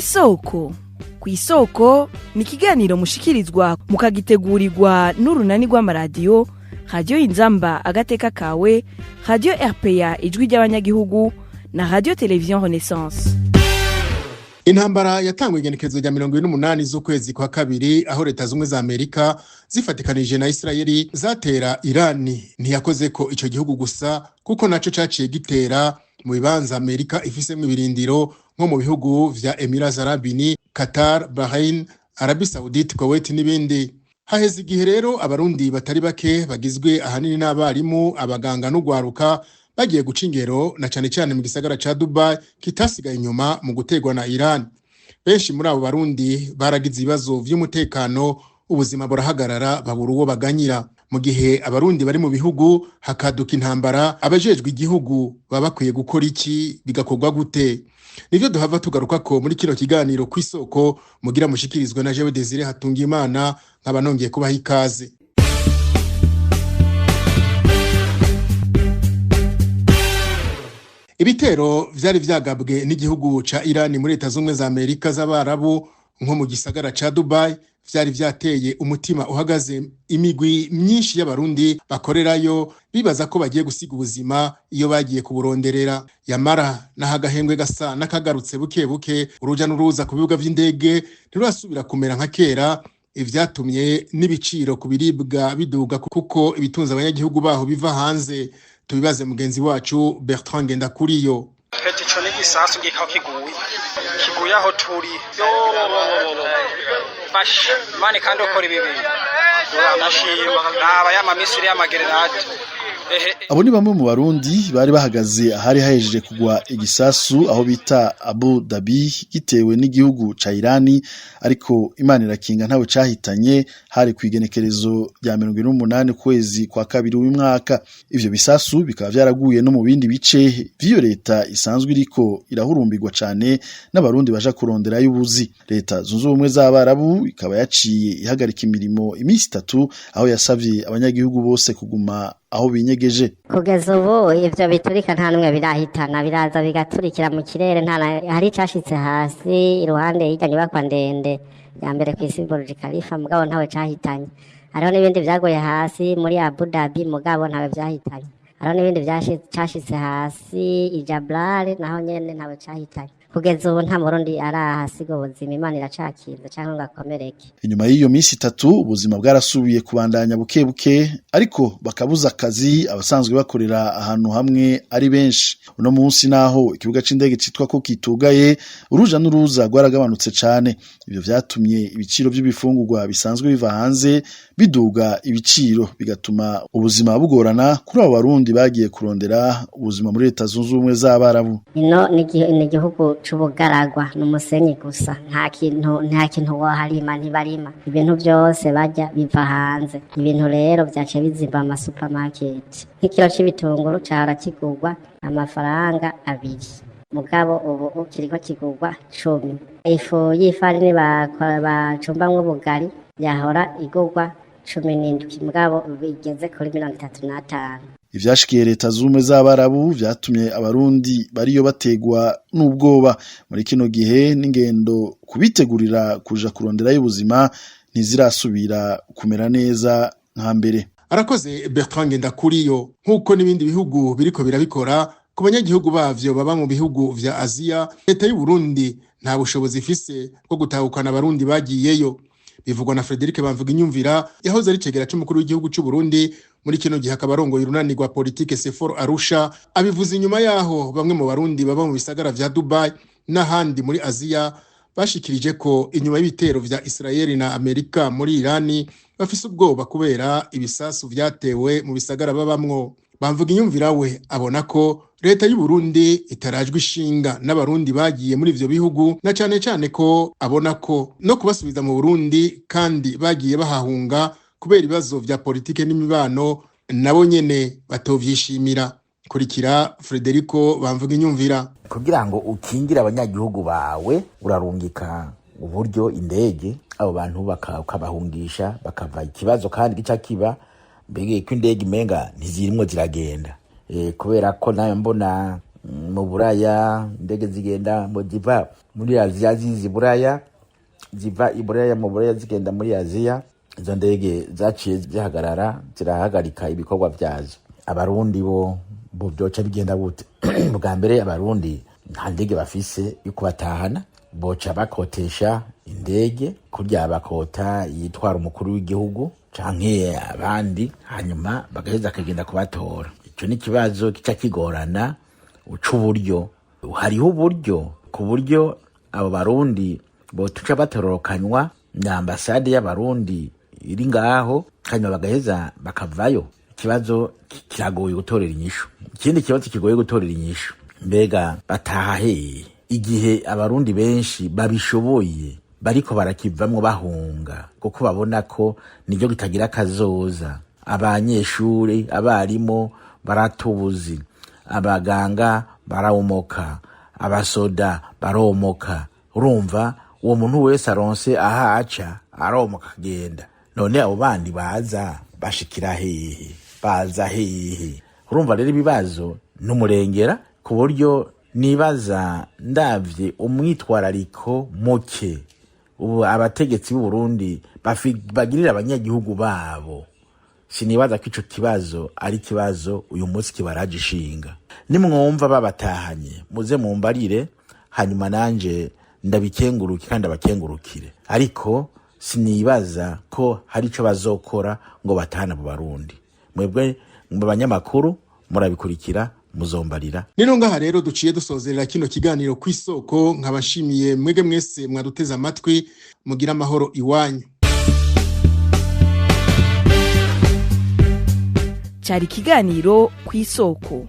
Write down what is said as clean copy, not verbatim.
Kw'isoko. Kw'isoko ni ikiganiro mushikirizwa mukagitegurirwa n'urunani rw'amaradiyo Radiyo Inzamba Agateka Kawe, Radiyo RPA Ijwi ry'Abanyagihugu na Radiyo Televiziyo Renaissance. Intambara yatangwe igenekerezo rya 28 z'ukwezi kwa kabiri, aho Leta Zumwe za Amerika zifatikanije na Isirayeli zatera Irani, ntiyakoze ko ico gihugu gusa, kuko naco caciye gitera mu bibanza Amerika ifisemwo ibirindiro, nko mu bihugu vya Emirates Arabini, Qatar, Bahrain, Arabie Saoudite, Kuwait n'ibindi. Haheze igihe rero Abarundi batari bake, bagizwe ahanini n'abarimu, abaganga n'ugwaruka, bagiye guca ingero na cane cane mu gisagara ca Dubai kitasigaye inyuma mu guterwa na Iran. Benshi muri abo Barundi baragize ibibazo vy'umutekano, ubuzima burahagarara, babura uwo baganyira. Mu gihe Abarundi bari mu bihugu hakaduka intambara, abajejwe igihugu baba bakwiye gukora iki? Bigakorwa gute? Nivyo duhava tugaruka ko muri kino kiganiro Kw'isoko, mugira mushikirizwe na jewe Desire Hatungimana, nkaba nongeye kubaha ikaze. Ibitero vyari vyagabwe n'igihugu ca Irani muri Leta Zumwe za Amerika z'Abarabu, nko mu gisagara ca Dubai, vyari vyateye umutima uhagaze imigwi myinshi y'Abarundi bakorerayo, bibaza ko bagiye gusiga ubuzima iyo bagiye kuburonderera. Yamara naho agahembwe gasa n'akagarutse buke buke, uruja n'uruza ku bibuga vy'indege ntirurasubira kumera nka kera, ivyatumye n'ibiciro ku biribwa biduga, kuko ibitunze abanyagihugu baho biva hanze. Tubibaze mugenzi wacu Bertrand Ngendakuriyo. Peti, ico n'igisasu gikaho kiguye aho turi yo basha mani, kandi ukora ibi bintu uranashima naba y'amamisiri y'amagerenade. Abo ni bamwe mu Barundi bari bahagaze ahari hahejeje kugwa igisasu aho bita Abu Dhabi, gitewe n'igihugu ca Irani, ariko Imana irakinga ntawe cahitanye. Hari kw'igenekerezo rya 28 kwezi kwa kabiri uyu mwaka. Ivyo bisasu bikaba vyaraguye no mu bindi bice vy'iyo leta isanzwe iriko irahurumbirwa cane n'Abarundi baja kuronderayo ubuzi. Leta Zunze Ubumwe z'Abarabu ikaba yaciye ihagarika imirimo iminsi 3, aho yasavye abanyagihugu bose kuguma aho binyegeje. Kugeza ubu ivyo biturika nta numwe birahitana, biraza bigaturikira mu kirere, nta hari icashitse hasi iruhande y'irya nyubakwa ndende ya mbere kw'isi, Burj Khalifa, mugabo ntawe cahitanye. Hariho n'ibindi vyaguye hasi muri Abu Dhabi, mugabo ntawe vyahitanye. Hariho n'ibindi cashitse hasi i Jablal, naho nyene ntawe cahitanye. Kugeza ubu nta Murundi arahasiga ubuzima, Imana iracakinze, canke ngo akomereke. Inyuma y'iyo minsi 3 ubuzima bwarasubiye kubandanya buke buke, ariko bakabuza akazi abasanzwe bakorera ahantu hamwe ari benshi. Uno munsi naho ikibuga c'indege citwa ko kitugaye, uruja n'uruza rwaragabanutse cane. Ivyo vyatumye ibiciro vy'ibifungurwa bisanzwe biva hanze biduga ibiciro, bigatuma ubuzima bugorana kuri abo Barundi bagiye kurondera ubuzima muri Leta Zunze Ubumwe z'Abarabu. Ino ni igihugu c'ubugaragwa, ni umusenyi gusa, nta kintu woharima, ntibarima, ibintu byose barya biva hanze. Ibintu rero vyaciye bizimba ama supermarket. Nk'ikiro c'ibitunguru cahora kigurwa amafaranga 2, mugabo ubu kiriko kigurwa 10. Ifu y'ifarini bacumbamwo ubugari yahora igurwa 17, mugabo bigeze kuri 35. Ivyashikiye Leta Zumwe z'Abarabu vyatumye Abarundi bariyo bategwa n'ubwoba. Muri kino gihe n'ingendo kubitegurira kuja kuronderayo ubuzima ntizirasubira kumera neza nka mbere. Arakoze Bertrand Ngendakuriyo. Nk'uko n'ibindi bihugu biriko birabikora ku banyagihugu bavyo baba mu bihugu vya Aziya, leta y'u Burundi nta bushobozi ifise bwo gutahukana Abarundi bagiyeyo. Bivugwa na Frederic Bamvuga Inyumvira, yahoze ari cegera c'umukuru w'igihugu c'u Burundi, muri kino gihe akaba arongoye urunani rwa politike Sefor Arusha. Abivuze inyuma yaho bamwe mu Barundi baba mu bisagara vya Dubai n'ahandi muri Aziya bashikirije ko inyuma y'ibitero vya Israeli na Amerika muri Irani bafise ubwoba kubera ibisasu vyatewe mu bisagara babamwo. Bamvuga Inyumvira we abona ko leta y'u Burundi itarajwe ishinga n'Abarundi bagiye muri ivyo bihugu, na cane cane ko abona ko no kubasubiza mu Burundi kandi bagiye bahahunga kubera ibibazo vya politike n'imibano, nabo nyene batovyishimira. Kurikira Frederico Bamvuga Inyumvira. Kugira ngo ukingire abanyagihugu bawe, urarungika uburyo, indege, abo bantu ukabahungisha bakava. Ikibazo kandi gica kiba mbega ko indege imenga ntizirimwo ziragenda, kubera ko nayo mbona Mu Buraya, indege zigenda mu ziva muri Aziya ziza i Buraya, ziva i Buraya, mu Buraya zigenda muri Aziya, izo ndege zaciye zihagarara, zirahagarika ibikorwa vyazo. Abarundi bo byoca bigenda gute? Bwa mbere, Abarundi nta ndege bafise yo kubatahana. Boca bakotesha indege kurya bakota yitwara umukuru w'igihugu canke abandi, hanyuma bagaheza akagenda kubatora. Ico ni ikibazo kica kigorana uca uburyo. Hariho uburyo ku buryo abo Barundi botuca batororokanywa na ambasade y'Abarundi iri ngaho, hanyuma bagaheza bakavayo. Ikibazo kiragoye gutorera inyishu. Ikindi kibazo kigoye gutorera inyishu, mbega bataha hehe igihe Abarundi benshi babishoboye bariko barakivamwo bahunga, kuko babona ko niryo kitagira akazoza? Abanyeshuri, abarimu baratubuzi, abaganga barawumoka, abasoda baromoka. Urumva, uwo muntu wese aronse aho aca aromoka akagenda. None abo bandi baza bashikira hehe? Baza hehe? Urumva rero ibibazo n'umurengera, ku buryo nibaza, ndavye umwitwarariko muke ubu abategetsi b'u Burundi bagirira abanyagihugu babo, sinibaza ko ico kibazo ari ikibazo uyu munsi kibaraje ishinga. Nimwumva babatahanye, muze mumbarire, hanyuma nanje ndabikenguruke kandi abakengurukire. Ariko sinibaza ko hari ico bazokora ngo batahane abo Barundi. Mwebwe mu banyamakuru murabikurikira, muzombarira. Nino ngaha rero duciye dusozerera kino kiganiro ku isoko. Nkabashimiye mwege mwese mwaduteze amatwi. Mugira amahoro iwanyu. Cyari ikiganiro ku isoko.